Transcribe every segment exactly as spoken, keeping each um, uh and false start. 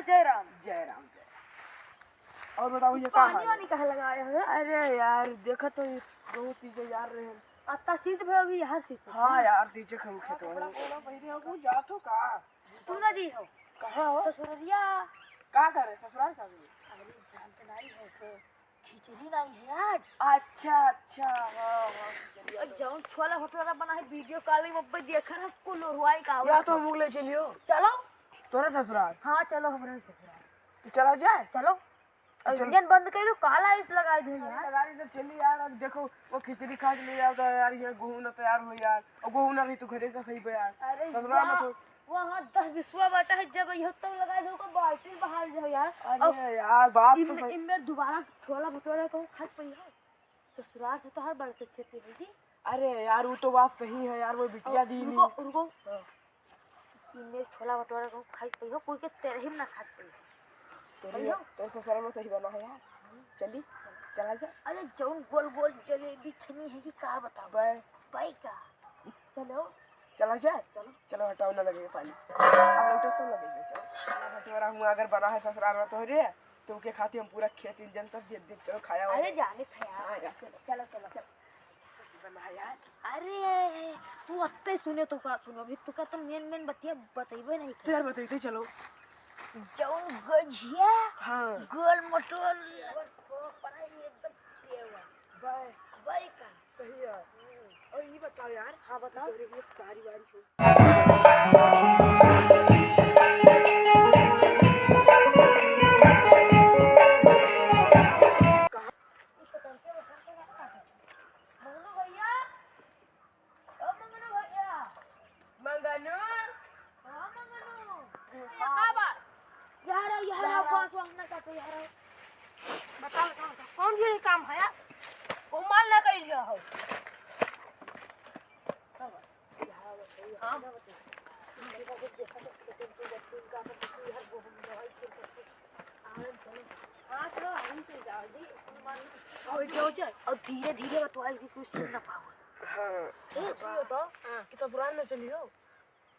जय राम। जय राम, जय राम। और बताओ, ये का पानी हाल है? वानी कहाँ लगाए हो? अरे यार, देखा तो, ये बहुत तीजे यार रहे। अत्ता सीज भे अभी हर सीज है। हाँ यार, तीजे खाऊ खेत वाला। कपड़ा पहिरे हो, जा तो का? तू ना जी हो। कहाँ हो? ससुररिया। का करे ससुराल का भी? अरे, जानते नहीं हो के खिचड़ी नहीं है आज। अच्छा, अच्छा, हाँ, हाँ, खिचड़ी और है। जौन छोला भटूरा बना है, video calling में पे देख रहा, कुल रुआई का या आवत तो है। मुँह ले चलियो। चलो। तोरे ससुराल? हाँ, चलो हमरे ससुराल। तो चला जाए? चलो। तो चल। इंजन बंद कर दो, काला इस लगा दे यार। लगा दे, चली यार, अब देखो, वो खिचड़ी खा के ले आओ तो यार, ये गोहूँ ना तैयार हो यार, और गोहूँ ना रही तो घरे का खइबे यार। अरे ससुराल में वाह, तो वहाँ दस बिसवा बचा है, जब यह तो लगा दो को बाल्टी बहार जाओ यार। अरे अब यार, बात तो इनमें, सही। इनमें दोबारा छोला भटूरा को खाई पई हो। ससुराल से तो हर बड़ के खेती है जी। अरे यार, वो तो बात सही है यार, वो बिटिया और दी रुको, नहीं। रुको। हाँ। इनमें छोला भटूरा को खाई पई हो, कोई के तेरे ही ना खाई पई हो। तेरे, पई हो? तेरे ससुराल में सही बना है यार। चली, चला जा। अरे जौन गोल गोल जलेबी छनी है कि का बताओ? बाय। बाय का? चलो। चला जाए? चलो। चलो, हटाओ, ना लगेगा पानी। अब लौटो तो लगेगा, चलो। चलो, हटो, रहा हूँ, अगर बना है ससुराल में तोहरे, तो उनके खातिर हम पूरा खेत इंजन सब बेच देब, चलो, खाया वाया। अरे, जाने थे यार। हाँ, यार, चलो। चलो, चलो, चलो। बना यार। अरे, तू अत्ते सुने तो का सुनो, अभी तू का तो मेन, मेन बतिया बतइबे नहीं तो यार, बतइते चलो। जौन गजिया, हाँ। गोल मटोल, एकदम पेवा। बाय। बाय का? सही है। और ये बताओ यार। हाँ, बताओ। तोरे लिए सारी वारी हो। मंगनू भैया। मंगनू। हाँ, मंगनू। ये का बा? यार, यार, यार। बांस वांस ना काटो, यार। बताओ, बताओ, बताओ। कौन ये काम है यार? वो माल ना कइल गया हो। हाँ। हाँ, चलो, हम चल जाओ जी। और चलो, चल। और धीरे धीरे बतवाई कि कुछ सुन ना पाओ। हाँ। ए, ये बताओ हाँ। कि ससुराल में चली हो?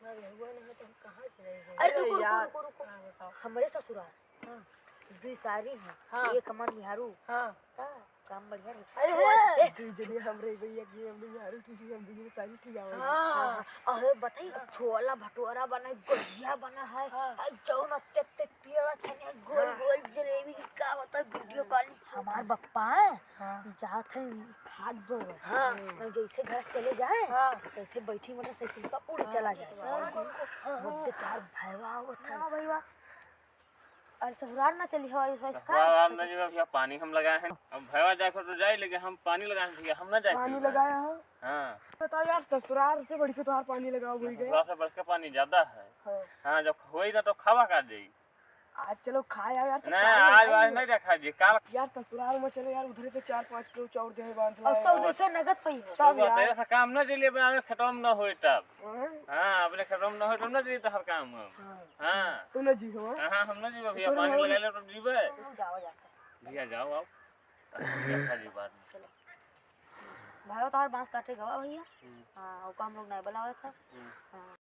अरे, रुको, रुको, यार। रुको, रुको। हाँ, बताओ। हमरे ससुराल। हाँ। दुई सारी हैं। हाँ। एक हमार मिहारू। हाँ। का काम बढ़िया रहे। अरे, छोड़, हे। ए। दुई जने हमरे भैया की, हमरे मिहारू की, हम दुई जने सारी ठीक आवे। हाँ। हाँ, हाँ। अरे, बताई, हाँ। छोला भटूरा बना है, गजिया बना है, हाँ। आ, जौन अत्ते अत्ते पेड़ा छने, गोल हाँ। गोल जलेबी, का बताई, video calling। हमार बप्पा है, हाँ। जात है, खाद बोवे। हाँ। मैं जैसे घर चले जाए, हाँ। तैसे बैठी मोटरसाइकिल पर उड़ हाँ। चला जाए। हाँ। मध्य तार भैया आवत है। हाँ, भैया। अरे ससुराल ना चली हो, इस वैसे ससुराल का? आप ना जीवा भैया, पानी हम लगाए हैं। अब भैया जाए तो जाए, लेकिन हम पानी लगाए हैं भैया, हम ना जाए पानी फिर। लगाया है? हाँ। बताओ यार, ससुराल से बढ़ के तोहार पानी लगाओ, भूल गए। ससुराल से बढ़ के पानी ज्यादा है। हाँ। हाँ, जब होई ना तो खावा का जाई। आज चलो खाए आओ यार, तो ना, काल आज, लगाएंगे। आज नहीं रखा जी, काल। यार ससुराल में चलो यार, उधर से चार पाँच किलो चाउर दे बांध और लाए। चौदह सौ नगद पई हो। तब तो यार। तेरे से काम ना चलिए, अपने खेतवा में ना होए तब। हाँ। हाँ, अपने खेतवा में ना होए तब ना चलिए तोहर काम हम। हाँ। हाँ। तू ना जी हो। हाँ, हाँ, हम ना जीबे भैया, तो पानी रहो। लगा ले तो जीबे। जाओ, जाओ। भैया जाओ, आओ। देखा जी बाद में। चलो। भाई, तोहर बांस काटे गवा भैया। हम्म। हाँ, ओका हम लोग नहीं बुलावे था। हम्म। हाँ।